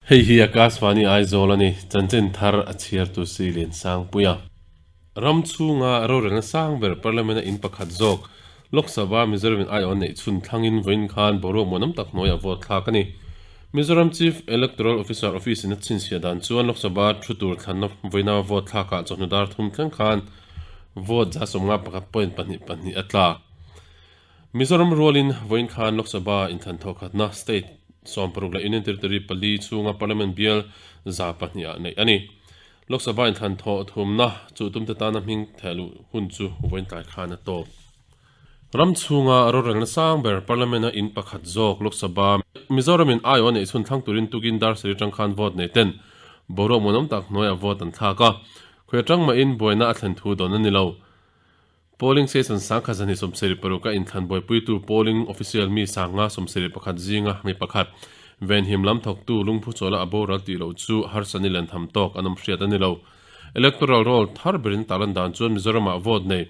Hei hi Akashvani Aizawl a ni, chanchin thar a chhiartu si Liansangpuia. Ram chhunga rorelna sang ber Parliament-a in pakhat zawk Lok Sabha Mizoram in aiawh neih chhun thlangin vawiin khan boruak muanawm tak hnuaiah vote thlak a ni. Mizoram Chief Electoral Officer Office in a chhinchhiah dan chuan Lok Sabha thu tur thlanna vawiina vote thlakah chawhnu dar thum thleng khan vote 51 point pahnih pahnih a tla. Mizoram rualin vawiin khan Lok Sabha inthlan thawhkhatna state 60 leh Union Territory pali chhunga Parliament bial 200 ah neih a ni. Lok Sabha inthlan thawh thumna chu tumte tana hming theh luh hun chu vawiin tlai khan a tawp. Ram chhunga rorelna sang ber Parliament-a in pakhat zawk Lok Sabha Mizoram in aiawh a neih chhun thlang turin tukin dar sarih atang khan vote nei ten boruak muanawm tak hnuaiah vote an thlak a, khawi atang mahin buaina a thlen thu dawn a ni lo. Polling station sangkhat zahnih 76 a inthlan buaipuitu polling official mi sanga 71 zinga mi pakhat venhim lam thawktu lungphu chawla a boral tih loh chu harsatni len tham tawk an awm hriat a ni lo. Electoral roll thar berin tarlan dan chuan Mizoramah vote nei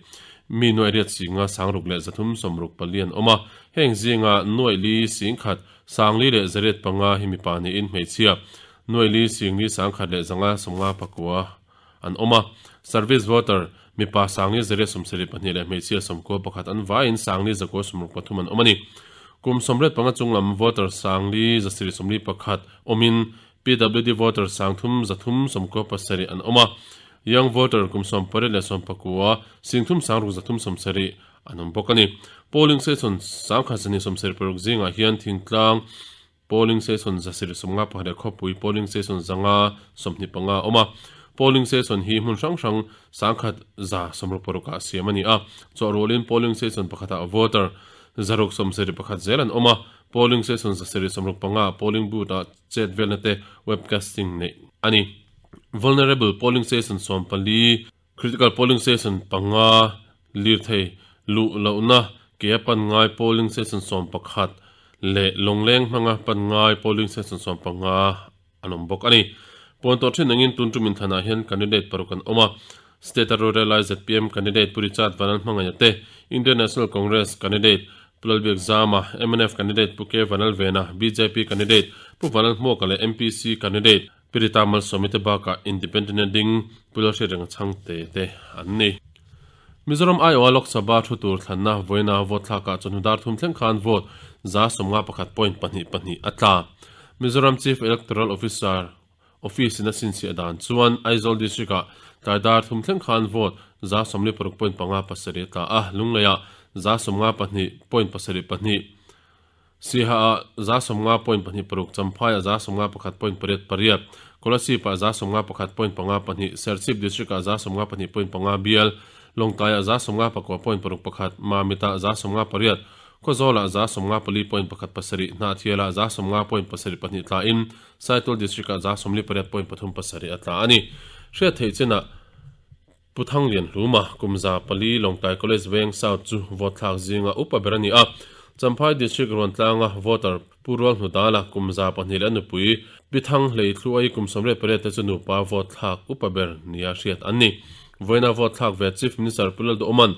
mi nuaih riat singa sangruk leh 360 pali an awm a, heng zinga nuaih li singkhat sangli leh zariat panga hi mipa niin hmeichhia nuaih li singli sangkhat leh zanga sawmnga pakua an awm a. Service voter mipa sangli zariat 72 leh hmeichhia 91 an vaiin sangli zakua 63 an awm a ni. Kum 85 chunglam voter sangli zasarih 41 awmin PWD voter sangthum zathum 97 an awm a. Young voter kum 18 leh 19 singthum sangruk zathum 70 an awm bawk a ni. Polling station sangkhat zahnih 76 zingah hian thingtlang Polling station 751 leh khawpui polling station 525 a awm a. Polling station hi hmun hrang hrang sangkhat 166 ah siam a ni a. Chawhrualin polling station pakhatah voter 671 zel an awm a. Polling station 765 ah polling booth ah chet velna te webcasting neih a ni. Vulnerable polling station 14, Critical polling station panga lirthei luh lohna ke a pan ngai polling station 11 leh lawngleng hmanga pan ngai polling station 15 an awm bawk a ni. Puan tawh thin angin tun tum inthlanah hian candidate paruk an awm a. State a rorel lai zpm candidate Pu Richard Vanal Hmangaih te, Indian National Congress candidate Pu Lalbiak Zama, mnf candidate Pu K Vanal Vena, bjp candidate Pu Vanal Hmuaka leh MPC candidate Pirita Malsawmi te bakah Independent a ding Pu Lalhriatrenga Chhangte te an ni. Mizoram aiawha Lok Sabha thu tur thlanna vawiina vote thlakah chawhnu dar thum thleng khan vote 51 point pahnih pahnih a tla. Mizoram Chief Electoral Officer Office in a chhinchhiah dan chuan Aizawl District ah tlai dar thum thleng khan vote 46 point panga pasarih a tla a, Lungleiah 52 point pasarih pahnih, Siha ah 50 point pahnih paruk, Champhai ah 51 point pariat pariat, Kolasib ah 51 point panga pahnih, Serchhip District ah 52 point panga bial, Lawngtlai ah 59 point paruk pakhat, Mamit ah 58, Khawzawl ah 54 point pakhat pasarih, Hnahthial ah 50 point pasarih pahnih tla in Saitual District ah 48 point pathum pasarih a tla a ni. Hriat theih chinah Pu Thanglian Hluma, kum 4 Lawngtlai College Veng South chu vote thlak zinga upa ber a ni a. Champhai District Ruantlanga voter Pu Rual Hnudala, kum 2 leh a nupui Pi Thang Hlei Thluai kum 18 te chu nupa vote thlak upa ber nia hriat an ni. Vawiina vote thlak ve Chief Minister Pu Lalduhawman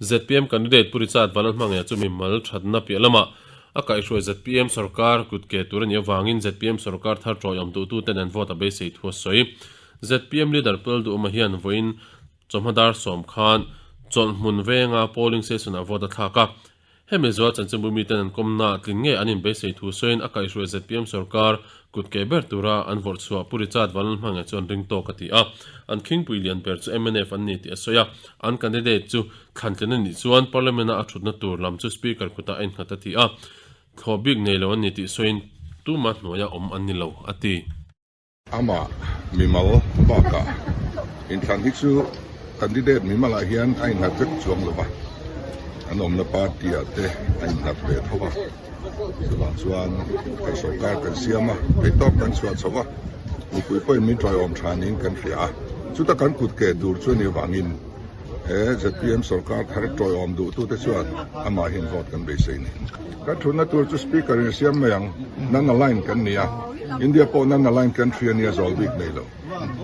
zpm candidate Pu Richard Vanlalhmangaia chu mimal thatna piah lamah a kaihhruai zpm sorkar kut ke tur a nih avangin zpm sorkar thar tawiawm duhtuten an vote a beisei thu a sawi. Zpm leader Pu Lalduhawma hian vawiin chawhma dar sawm khan chawlhhmun venga polling station ah vote a thlak a. Hemi zual chanchinbu miten an kawmna tling ngei an inbeisei thu sawiin a kaihhruai zpm sorkar kut ke ber tura an vawrh chhuah Pu Richard Vanlalhmangaih chu an ring tawk a ti a. An khingpui lian ber chu mnf an ni tih a sawi a. An candidate chu thlantlin a nih chuan Parliament-a a thutna tur lam chu Speaker kutah a innghat a ti a. Thlawh bik nei lo an ni tih sawiin tuma hnuaia awm an ni lo a ti. Amah mimal bakah inthlan hi chu candidate mimalah hian a innghat vek chuang lo va, an awmna party ah te a innghat ve tho a, chuvang chuan kan sorkar kan siam a, theihtawp kan chhuah chho va, mipui pawhin min tawiawm tha niin kan hria a, chuta kan kut ke tur chu a nih avangin he zpm sorkar thar tawiawm duhtute chuan amahin vote kan beisei a ni. Kan thutna tur chu speaker in a siam mai ang, non-aligned kan ni a, India pawh non-aligned country a nia zawl bik nei lo.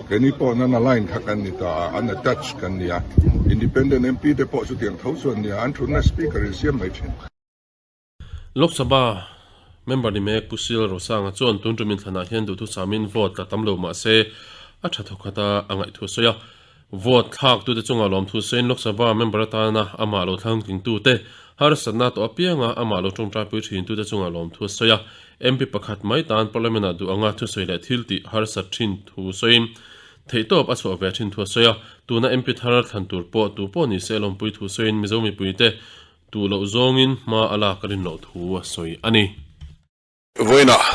Keini pawh non-aligned kha kan ni ta a, unattached kan ni a, independent MP te pawh chutiang tho chu an nia, an thutna speaker in siam mai thin. Lok Sabha. Member ni mek Pu Sil Rosanga chuan tun tum inthlanah hian duhthusamin vote tla tam lo mah se a tha thawkhat a a ngaih thu a sawi a. Vote thlaktute chunga lawmthu sawiin Lok Sabha member atana amah lo thlangtlingtute harsatna tawh apianga amah lo tawngtaipui thintute chunga lawmthu a sawi a. MP pakhat mai tan Parliament-ah duh anga thusawi leh thil tih harsat thin thu sawiin theihtawp a chhuah ve thin thu a sawi a. Tuna MP thar thlan tur pawh tu pawh ni se lawmpui thu sawiin Mizo mipuite Tu loh zawngin hma a lak a rin loh thu a sawi a ni. Vawiinah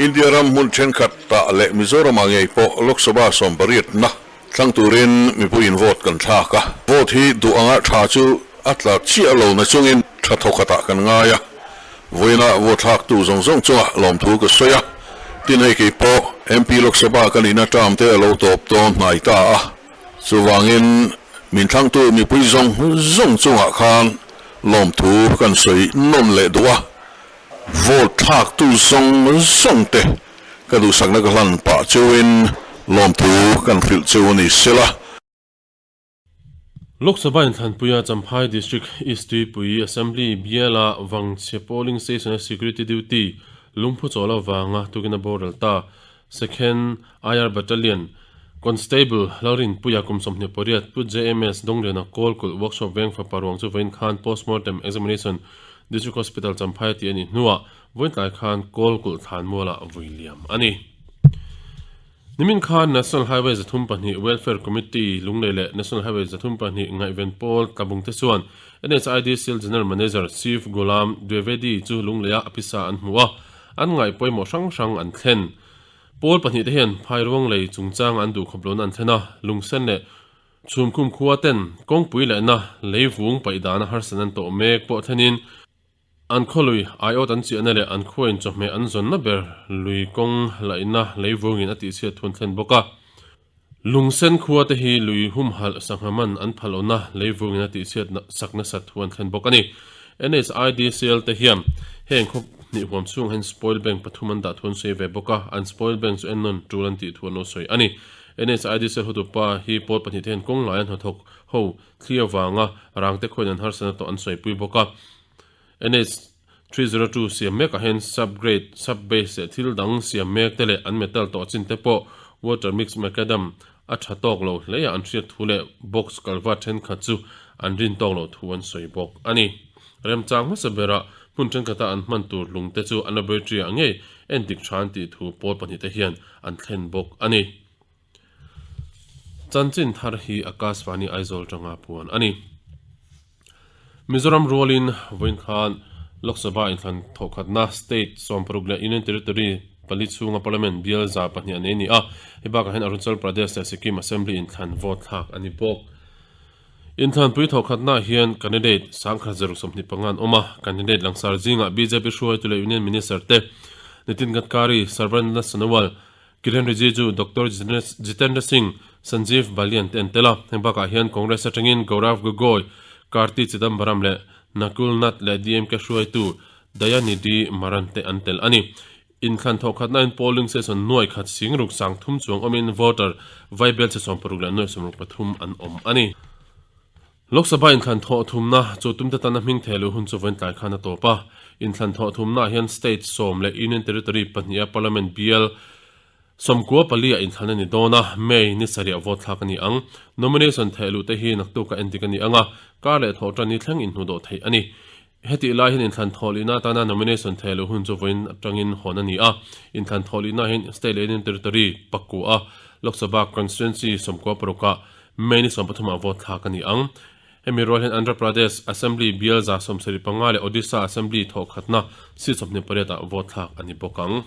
India ram hmun thenkhat tah leh Mizoramah ngei pawh Lok Sabha 80na thlang turin mipuiin vote kan thlak a. Vote hi duh anga tha chu a tla chiah lo na chungin tha thawkhatah kan ngai a. Vawiinah vote thlaktu zawng zawng chungah lawmthu ka sawi a. Tin hei kei pawh MP Lok Sabha ka nihna term te a lo tawp dawn hnai ta a. Chuvangin min thlangtu mipui zawng zawng chungah khan lawmthu kan sawi nawn leh duh a, vote thlaktu zawng zawng te ka duhsakna ka hlan pah cheuin lawmthu kan hrilh cheu a ni sela. Lok Sabha inthlanpuia Champhai District East Tuipui Assembly biala Vangchhe Polling Station-a Security Duty lungphu chawl avanga tukin a boral ta. Second IR Battalion Constable Lalrinpuia kum 28 Pu JMS Dongliana Kawlkulh Workshop veng fapa ruang chu vawiin khan Postmortem Examination District Hospital Champhai tih a nih hnuah vawiin tlai khan Kawlkulh thlanmualah vui liam a ni. Nimin khan National Highway 32 Welfare Committee Lunglei leh National Highway 32 Ngaihven Pawl Tlabung te chuan NHIDCL General Manager Chief Ghulam Dwivedi chu Lungleia a pisa an hmu a, An ngaih pawimawh hrang hrang an thlen. Pawl pahnihte hian Phairuang lei chungchang an duh khawp lohna an thlen a, lungsen leh chhumkhum khua ten kawngpui lehna lei vung paih dana harsatna an tawh mek pawh thlenin an khawlui aiawt an chiahna leh an khuain chawhmeh an zawnna ber lui kawng laihna lei vungin a tihchhiat thu an thlen bawk a. Lungsen khua te hi lui humhalh sangha man an phal awna lei vungin a tihchhiat sak nasat thu an thlen bawk a ni. NHIDCL te hian heng khaw hnih huam chhung hian spoil bank pathum an dah thu an sawi ve bawk a, an spoil bank chu ennawn tul an tih thu an lo sawi a ni. NHIDCL hotupa hi pawl pahnih te hian kawng laia hnathawk ho thli avanga rangte khawiin an harsatna tawh an sawipui bawk a. NH 302 siam mekah hian sub-grade, sub-base leh thil dang siam mek te leh an metal tawh chin te pawh water mix macadam a tha tawk lo hleia an hriat thu leh box culvert thenkhat chu an rin tawk loh thu an sawi bawk a ni. Remchang hmasa berah hmun thenkhatah an hman tur lung te chu an laboratory ah ngei endik tha an tih thu pawl pahnih te hian an thlen bawk a ni. Chanchin thar hi Akashvani Aizawl tanga puan a ni. Mizoram rualin vawiin khan Lok Sabha inthlan thawhkhatna state 60 leh Union Territory pali chhunga Parliament bial 200 a nei a ni a, hei bakah hian Arunachal Pradesh leh Sikkim Assembly inthlan vote thlak a ni bawk. Inthlanpui thawhkhatnaah hian candidate 1025 an awm a, candidate langsar zingah bjp hruaitu leh Union Minister te Nitin Gadkari, Sarbananda Sonowal, Kiren Rijiju, Doctor Jitendra Singh, Sanjeev Balyan te an tel a. Heng bakah hian Congress atangin Gaurav Gogoi, Karti Chidambaram leh Nakul Nath leh DMK hruaitu Dayanidhi Maran te an tel a ni. Inthlan thawhkhatnain polling station nuai khat sing ruk sang thum chuang awmin voter vaibel che 60 leh nuai 63 an awm a ni. Lok Sabha inthlan thawh thumna chu tumte tana hming theh luh hun chu vawiin tlai khan a tawp a. Inthlan thawh thumnaah hian state sawm leh Union Territory pahniha Parliament bial sawmkua pali ah inthlan a ni dawn a, May ni sarih ah vote thlak a ni ang. Nomination theh luh te hi naktuk a endik a ni ang a, kar leh thawh tan ni thleng inhnu dawh theih a ni. Hetih lai hian inthlan thawh lihna atana nomination theh luh hun chu vawiin atangin hawn a ni a. Inthlan thawh lihna hian state leh Union Territory pakua Lok Sabha constituency 16 ah May ni 13 ah vote thlak a ni ang. Hemi rual hian Andhra Pradesh Assembly bial 75 leh Odisha Assembly thawhkhatna seat 28 ah vote thlak a ni bawk ang.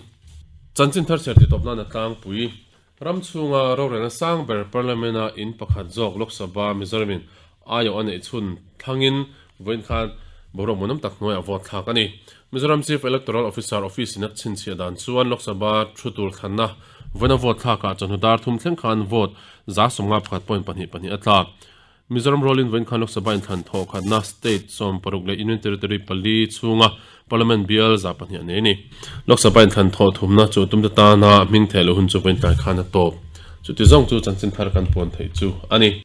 Chanchin thar chher titawp nana tlangpui ram chhunga rorelna sang ber Parliament a in pakhat zawk Lok Sabha Mizoramin aiawh a neih chhun thlangin vawiin khan boruak muanawm tak hnuaiah vote thlak a ni. Mizoram Chief Electoral Officer Office in a chhinchhiah dan chuan Lok Sabha thu tur thlanna vawiina vote thlakah chawhnu dar thum thleng khan vote 51.22 a tla. Mizoram rualin vawiin khan Lok Sabha inthlan thawh khatna state 60 leh Union Territory pali chhunga Parliament bial 200 a nei a ni. Lok Sabha inthlan thawh thumna chu tumte tana hming theh loh hun chu vawiin tlai khan a tawp. Chuti zawng chu chanchin thar kan puan theih chu a ni.